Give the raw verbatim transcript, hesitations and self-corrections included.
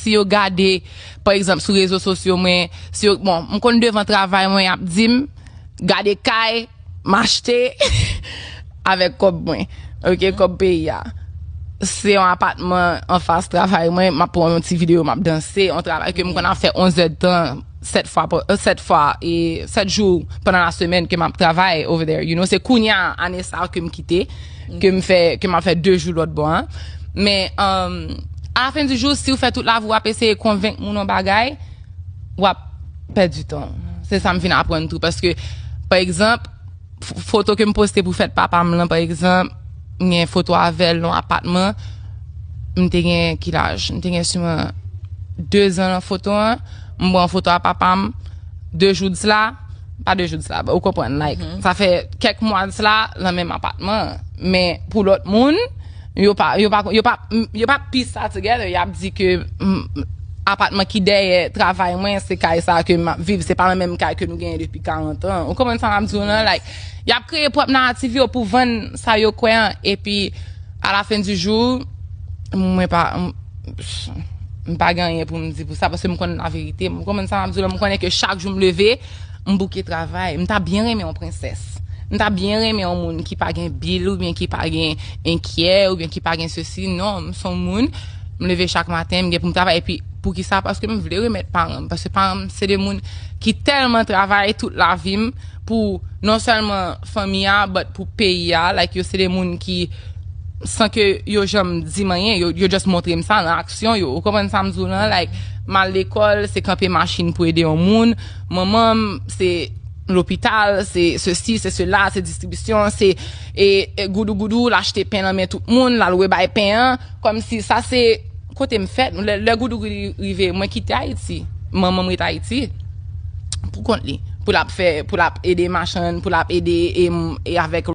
si yo gade, pa egzanp, sou rezo sosyo mwen, si yo, bon, m konn devan travay mwen, y ap di m, gade kay m achte avèk kòb mwen, oke, kòb peyi a. Se yon apatman anfas travay mwen, m ap pran yon ti videyo, m ap danse, yon travay ke m konn ap fè onz èdtan, sèt fwa, pa- euh, sèt fwa, e sèt jou pandan la semèn ke m ap travay over there, you know, se kounye a, ane sa ke m kite, ke m fè, ke m ap fè de jou lòt bò an. Men, um, a la fen di jou, si w fè tout lavi w ap eseye konvenk moun yon bagay, w ap pèdi tan. Se sa m vin aprann tou, paske, pa egzanp, f- foto ke m poste pou fèt papa m lan, pa egzanp, m gen foto avè l nan apatman, m te gen ki laj? M te gen siman de zan nan foto an, m pran foto a papa m, de jou de sla, pa de jou de sla, ou konprann, like, sa fè kèk mwa de sla, nan menm apatman an. Men, pou lòt moun, yo pa, yo pa, yo pa, yo pa piece sa together, y ap di ke, mm, apatman ki dèyè travay mwen, se kay sa ke m ap viv, se pa nan menm kay ke nou genyen depi karant an. Ou konprann sa m ap di w lan? Like, y ap kreye pwòp naratif yo pou vann sa yo kwè an, epi, a la fen di jou, mwen pa, m, m pa gen anyen pou m di pou sa, paske m konn laverite. M konprann sa m ap di w lan, m konnen ke chak jou m leve, m bouke travay. M ta byen renmen yon prensès. M ta byen renmen yon moun ki pa gen bil, oubyen ki pa gen enkyè, oubyen ki pa gen sesi. Non, m se yon moun, m leve chak maten, m gen pou m travay. Epi, poukisa? Paske m vle remèt paran m. Paske paran m, se de moun ki tèlman travay tout lavi m pou non sèlman fanmi a, but pou peyi a. Like, yo se de moun ki, san ke yo janm di m anyen, yo, yo just montre m sa nan aksyon yo. Ou konprann sa m di w lan? Like, m al lekòl, se kanpe machin pou ede yon moun. Manman m, se lopital, se sesi, se sela, se distribisyon, se, e, e, goudougoudou, l achte pen nan men tout moun, l al webay pen an, kòmsi sa se kote m fèt. Lè, lè goudougoudou rive, mwen kite Ayiti, manman m ret Ayiti, pou kont li, pou l ap fè, pou l ap ede machann, pou l ap ede, e, e avèk